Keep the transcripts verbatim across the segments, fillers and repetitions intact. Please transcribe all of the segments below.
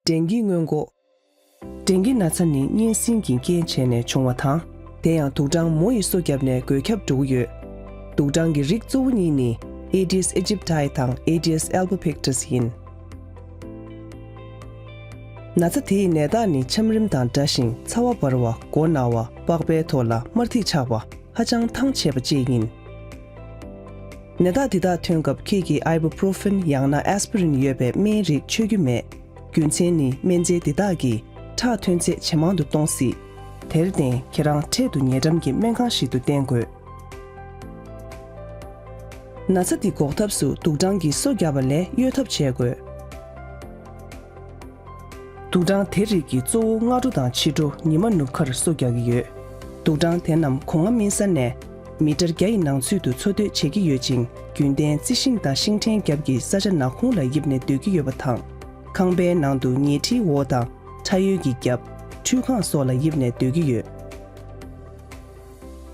ཌེང་གི་སྔོན་འགོག་ཌེང་གི་ན་ཚ་ནི་གཉན་སྲིན་གྱི་རྐྱེན་བྱས་ནས་བྱུང་བ་དང་། དེ་ཡང་དུག་སྦྲང་མོ་ཡིས་སོ་བརྒྱབ་ནས་འགོས་ཁྱབ་འགྲོ་གི་ཡོད། དུག་སྦྲང་གི་རིགས་གཙོ་བོ་གཉིས་ནི། Aedes aegypti དང་Aedes albopictus ཡིན། ན་ཚ་དེའི་ནད་རྟགས་ནི་ཆམ་རིམས་དང་འདྲ་ཞིང་ཚ་བ་འབར་བ། མགོ་ན་བ། པགས་པའི་ཐོག་ལ་དམར་ཐིག་ཆགས་པ། ཧ་ཅང་ཐང་ཆད་པ་བཅས་ཡིན། ནད་རྟགས་འདི་དག་ཐོན་སྐབས་ཁྱེད་ཀྱིས་ibuprofen ཡང་ན་aspirin ཡོད་པའི་སྨན་རིགས་མཆོད་རྒྱུ་མེད། རྒྱུ་མཚན་ནི་སྨན་རྫས་འདི་དག་གིས་ཁྲག་ཐོན་ཚད་ཇེ་མང་དུ་གཏོང་སྲིད། དེར་བརྟེན་ཁྱེད་རང་འཕྲལ་དུ་ཉེ་འགྲམ་གྱི་སྨན་ཁང་ཞིག་ཏུ་བསྟེན་དགོས། ན་ཚ་འདི་འགོག་ཐབས་སུ་དུག་སྦྲང་གིས་སོ་བརྒྱབ་པ་ལས་གཡོལ་ཐབས་བྱེད་དགོས། དུག་སྦྲང་དེ་རིགས་ཀྱིས་གཙོ་བོ་སྔ་དྲོ་དང་ཕྱི་དྲོ་ཉི་མ་ནུབ་ཁར་སོ་རྒྱག་གི་ཡོད། དུག་སྦྲང་དེ་རྣམས་སྒོ་ང་སྨིན་ས་ནས་མི་ཊར་བརྒྱ་ཡི་ནང་ཚུད་དུ་འཚོ་སྡོད་བྱེད་ཀྱི་ཡོད་ཅིང་། རྒྱུན་ལྡན་རྩི་ཤིང་དང་ཤིང་ཕྲན་རྒྱབ་ཀྱི་ས་ཆ་ནག་ཁུང་ལ་ཡིབ་ནས་སྡོད་ཀྱི་ཡོད་པ་དང་། ཁང་པའི་ནང་དུ་ཉལ་ཁྲིའི་འོག་དང་ཁྲ་ཡོལ་གྱི་རྒྱབ། ཁྲུས་ཁང་སོགས་ལ་ཡིབ་ནས་སྡོད་ཀྱི་ཡོད།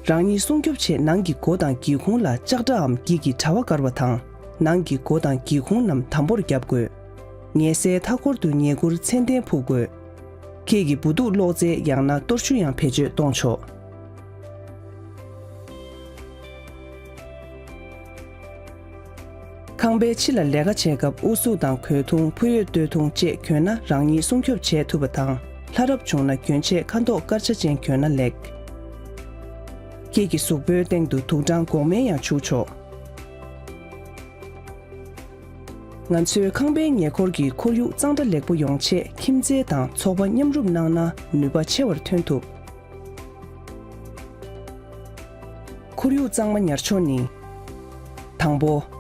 རང་ཉིད་སྲུང་སྐྱོབ་ཆེད་ནང་གི་སྒོ་དང་སྒེའུ་ཁུང་ལ་ལྕགས་དྲའམ་འགྱིག་གི་དྲ་བ་བཀར་བ་དང་། ནང་གི་སྒོ་དང་སྒེའུ་ཁུང་རྣམས་དམ་པོར་བརྒྱབ་དགོས། ཉལ་སའི་མཐའ་འཁོར་དུ་ཉལ་ཁུར་མཚན་ལྡན་ཕུབ་དགོས། ཁྱེད་ཀྱི་བུ་ཐུག་གློག་རྫས་ཡང་ན་གཏོར་ཆུ་ཡང་བེད་སྤྱོད་གཏོང་ཆོག། ཁང་པའི་ཕྱི་ལ་ལས་ཀ་བྱེད་སྐབས་ཨུ་ཚུགས་དང་གོས་ཐུང་། ཕུ་ཡོད་སྟོད་ཐུང་བཅས་གྱོན་ན་རང་ཉིད་སྲུང་སྐྱོབ་བྱེད་ཐུབ་པ་དང་། ལྷ་རབ་བྱུང་ན་གྱོན་ཆས་ཁ་མདོག་དཀར་ཆ་ཅན་གྱོན་ན་ལེགས། ཁྱེད་ཀྱི་གཟུགས་པོའི་སྟེང་དུ་དུག་སྦྲང་འགོག་སྨན་ཡང་བྱུག་ཆོག། ང་ཚོའི་ཁང་པའི་ཉེ་འཁོར་གྱི་ཁོར་ཡུག་གཙང་སྦྲ་ལེགས་པོ་ཡོང་ཆེད་ཁྱིམ་མཚེས་དང་ཚོགས་པ་མཉམ་རུབ་གནང་ན་ནུས་པ་ཆེ་བར་ཐོན་ཐུབ། ཁོར་ཡུག་གཙང་མ་ཉར་ཕྱོགས་ནི། དང་པོ།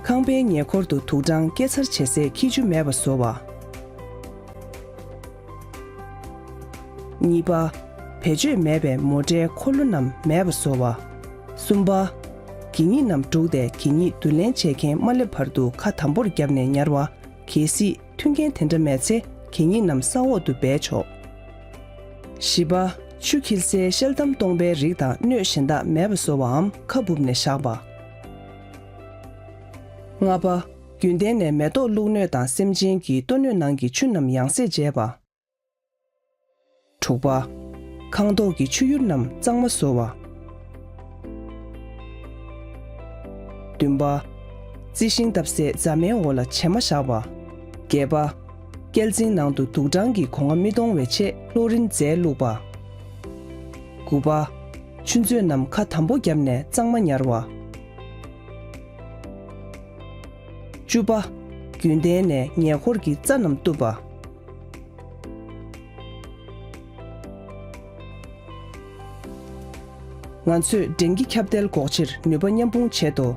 ཁང་པའི་ཉེ་འཁོར་དུ་དུག་སྦྲང་སྐྱེ་འཚར་བྱེད་སའི་ཁྱི་ཆུ་མེད་པ་བཟོ་བ། གཉིས་པ། བེད་སྤྱོད་མེད་པའི་མོ་ཊའི་འཁོར་ལོ་རྣམས་མེད་པ་བཟོ་བ། གསུམ་པ། གད་སྙིགས་རྣམས་བསྒྲུགས་ཏེ་གད་སྙིགས་བསྡུ་ལེན་བྱེད་མཁན་མ་སླེབས་བར་དུ་ཁ་དམ་པོར་བརྒྱབ་ནས་ཉར་བ། གལ་སྲིད་མཐུན་རྐྱེན་དེ་འདྲ་མེད་ཚེ་གད་སྙིགས་རྣམས་ས་འོག་ཏུ་སྦས་ཆོག། བཞི་པ། ཆུ་འཁྱིལ་སའི་ཤེལ་དམ་སྟོང་པའི་རིགས་དང་སྣོད་གཞན་དག་མེད་པ་བཟོ་བའམ་ཁ་སྦུབ་ནས་བཞག་པ། ལྔ་པ། རྒྱུན་ལྡན་ནས་མེ་ཏོག་བླུགས་སྣོད་དང་སེམས་ཅན་གྱི་ལྟོ་སྣོད་ནང་གི་ཆུ་རྣམས་ཡང་སེ་བརྗེ་བ། དྲུག་པ། ཁང་ཐོག་གི་ཆུ་ཡུར་རྣམས་གཙང་མ་བཟོ་བ། བདུན་པ། རྩི་ཤིང་བཏབ་སའི་རྫ་མའི་འོག་ལ་བྱེ་མ་བཞག་པ། བརྒྱད་པ། སྐྱེལ་རྫིང་ནང་དུ་དུག་སྦྲང་གི་སྒོ་ང་མི་གཏོང་བའི་ཆེད་གློ་རིན་རྫས་བླུགས་པ། དགུ་པ། ཆུ་མཛོད་རྣམས་ཁ་དམ་པོ་བརྒྱབ་ནས་གཙང་མ་ཉར་བ། བཅུ་པ། རྒྱུན་ལྡན་ནས་ཉེ་འཁོར་གྱི་རྩྭ་རྣམས་གཏུབ་པ། ང་ཚོས་ཌེང་གི་ཁྱབ་གདལ་འགོག་ཕྱིར་ནུས་པ་མཉམ་སྤུངས་བྱེད་དོ།